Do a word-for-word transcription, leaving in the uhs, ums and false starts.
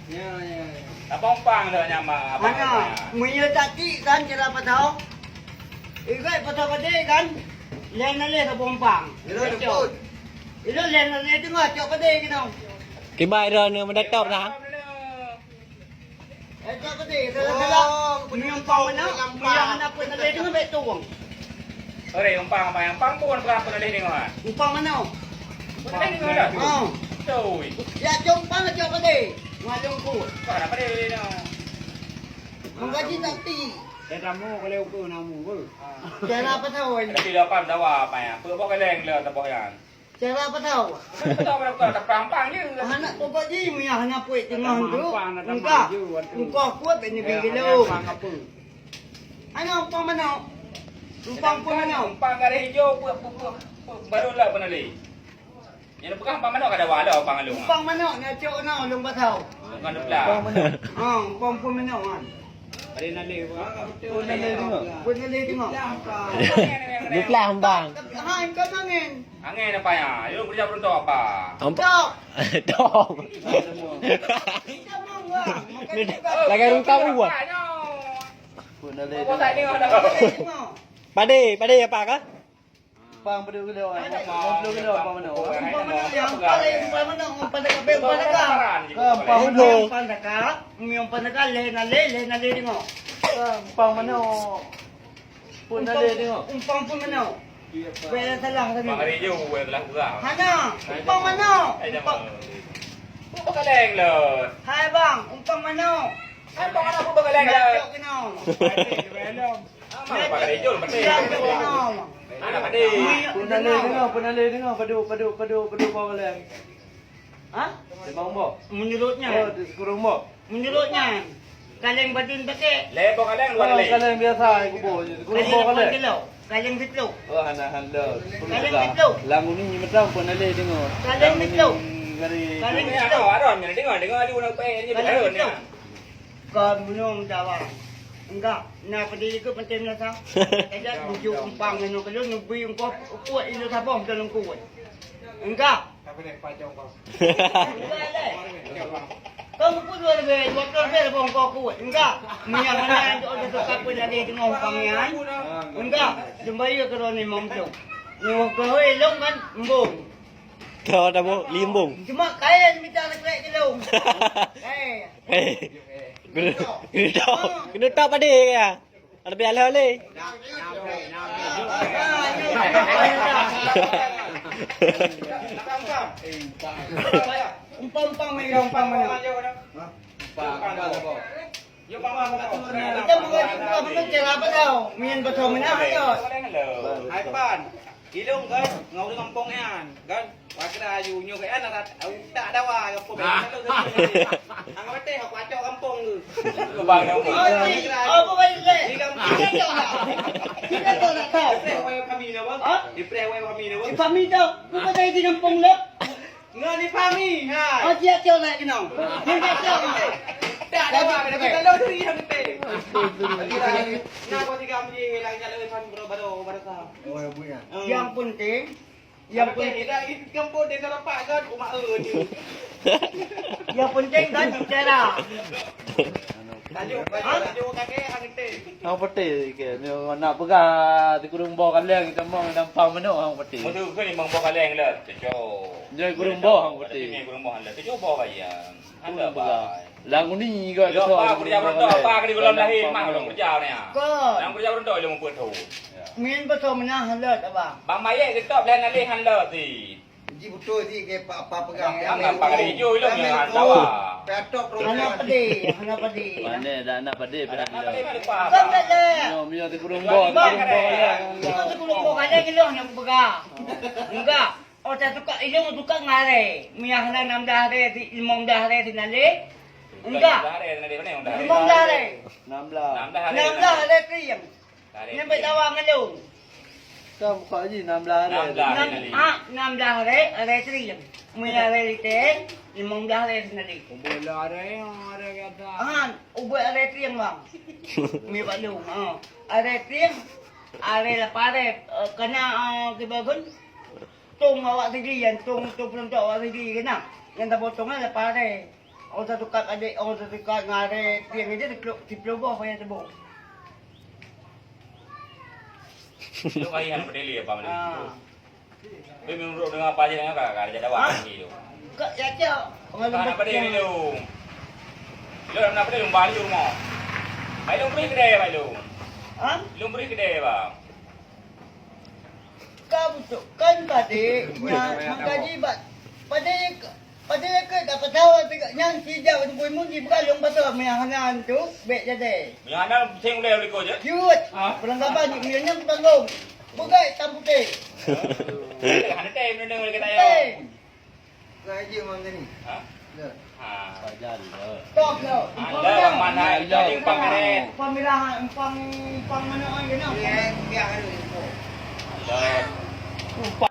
Ya, ya, ya. Apa umpang dah nyama apa? Mana? Meunyoe tak tik kan cara patau. Igai patau gede kan? Lain aleh ka umpang. Ilo dukun. Ilo lain aleh tu mah cok gede gitu. Kibai dah ni mendatap dah. Eh, cok gede, salah-salah. Oh, meunyoe umpang mana? Meunyoe hana pun aleh tu baik tuang. Ore, umpang apa yang pang pun apa apa aleh dengar. Umpang mana? Apa aleh dengar dah? Oh. Coi. Ya, cok umpang cok gede. Ngalung ku. Kau nak pada aleh dengar. Menggaji tak ti. Dah tamu kalau ukur namu ke? Dah apa tahu ini? Tapi dah paham dah apa ya? Apa apa kaleng lah tak boyan. Cara apa tahu? Betul, betul, betul. Terperampang je. Anak pokok ji miyah hana puet tengah tu. Engkah. Engkah kuat bak nyebi kilo. Hana umpang manok. Umpang pun manok. Umpang garis hijau, pu-, pu-, pu-, pu-, baru lah pernah li. Yang pegang umpang manok kada wala umpang lu. Umpang manok ni acok no lung pasau. Bukan dua belas. Ha, umpang pun manok kan. Ada nalih apa? Pun nalih tengok. Pun nalih tengok. Dua belas umpang. Ha, engkau angin. Angin apa ya? Yuk kerja beruntuk apa? Ampa-, Tok. Tok. Lagai rungkap buah. Pade, pade apa kah? Pang pade kilo, lima puluh kilo apa mana? Pang mana yang paling, pang mana? Pang mana? Pang mana? Pang mana? Pang mana? Pang mana? Pang mana? Pun ada tengok. Umpang pun mana? Bèk salah tadi. Bang Rijau bèk salah peugah. Hana, umpang mana? Hai, umpang. Buka kaleng lah. Hai bang, umpang mana? Hai bang, mana buka kaleng lah? Nak cok kena. Bang Rijau betul. Nak cok kena. Anak tadi. Pun ada tengok, pun ada tengok. Padu, padu, padu, padu bawah kaleng. Ha? Lima umbok. Menurutnya. Oh, di sepuluh umbok. Menurutnya, kaleng badun pakai. Lé boh kaleng dua kali. Kaleng biasa, ibu boh je. Sepuluh umbok kaleng. Kaleng siploh. Oh, hana hana. Kaleng siploh. Lam uni nyemetang pun ada dengar. Kaleng siploh. Kaleng siploh. Aron, dengar, dengar aju nak payah ni. Kaleng siploh. Kau minum dawa. Enggak, na pedih ke penting nasa. Kajak bujuk umpang nyoe kalau nubi engkau kuat ini sabong dalam kuat. Enggak. Kamu pun dua lebih, dua puluh lebih lebih engkau kuat. Enggak. Minyak mana yang tu ada tu kapal jadi tengok pangeran. Enggak. Jembayu ke roni mampu. Ni waktu hoi long kan embung. Kau ada bu limbung. Cuma kain minta lekrek je long. Kain. Hei. Kena, kena tak, kena tak pade ya. Ada biar le. Umpang-umpang mai, umpang mana? Kita bukan, bukan betul cara apa tau? Main betul mana ayo? Hai pan. Ilong kan, ngau di kampung nyan, kan? Wah kira ayu nyoe kan anak tak dawa kampung. Ang betul aku acok kampung tu. Bang kampung. Oh, apa baik le? Di kampung. Kita cok lah. Kita cok lah tau. Di preh wai kami na bang. Ha? Di preh wai kami na bang. Di kami tau. Bukan dari di kampung le. Ngan di kami. Ha. Oh, dia cok lah kenal. Dia cok lah. Tak dawa, kita lalu tu yang betul. Nah, kau tiga menit lagi jalan kami baru baru baru. Oh, ya, Bu, ya. Yang penting, yang penting, yang penting kan bicara. Tajuk, tajuk kakek, hang teh. Hang putih ke, ni nak peugah di kurung boh kaleng, kita mong dampang manok hang putih. Betul ke ni mong boh kaleng lah, cucuk. Jadi kurung boh hang putih. Kurung boh lah, cucuk boh bayang. Anda bah. Lang uni ke tu. Apa kerja beruntok, apa kerja golom lahir, mah golom kerja ni. Kau. Yang kerja beruntok ilmu betul. Min betul menang halat abang. Bang Mayek getop lain alih halat ti. Ji betul ji ke apa pegang. Yang apa kali hijau ilmu yang dawa. Petok. Hana pedih, hana pedih. Mana dah nak pedih. Hana pedih mah lupa. Bukan pedih. Mio mio di kurung boh, di kurung boh ya. Itu di kurung boh ada ilmu yang pegang. Enggak. Oh, tak tukar ilmu tukar ngaré. Miyah lah enam belas hari, limong belas hari di nalé. Enggak. Limong belas hari. Enam belas. Enam belas hari. Enam belas hari kering. Nyampe tawa ngelung. Kan buka ji enam belas hari. Enam belas hari. Ah, enam belas hari, hari kering. Miyah hari kering, limong belas hari di nalé. Bola hari, hari kata. Ah, ubah hari kering bang. Mi balu. Ah, hari kering, hari lapar hari. Kena kibagun. Tong awak sigi, yang tong, tong peunontok awak sigi keunan. Nyang tapotong nyan lapar deh. Oh, satu kat adik, oh, satu kat ngarep, tiang aja dipeluk, dipeluk boh payah tebok. Itu kali yang berdeli apa mana? Ah. Tapi menurut dengan apa aja dengan kakak ada jadwal lagi tu. Kak ya cak. Kak nak pada ni tu. Lo nak pada lumba ni rumah. Mai lom beri kedai mai lom. Ha? Lom beri kedai bang. Ka butuh kan tadi nya mengkaji bat. Pada Pada ke dapat tahu tiga nyang sijak untuk imun di bukan yang betul meunyang hana tu bek jadi. Meunyang hana seng uleh liko je. Jut. Ha? Perlengkapan ni meunyang nyan tanggung. Bukai tam putih. Hana teh menenang oleh kata ya. Gaji mang tadi. Ha? Ha. Stop lo. Ada yang mana jadi pangret. Pamirah empang empang mana orang kena. Ya, ya harus. Ada.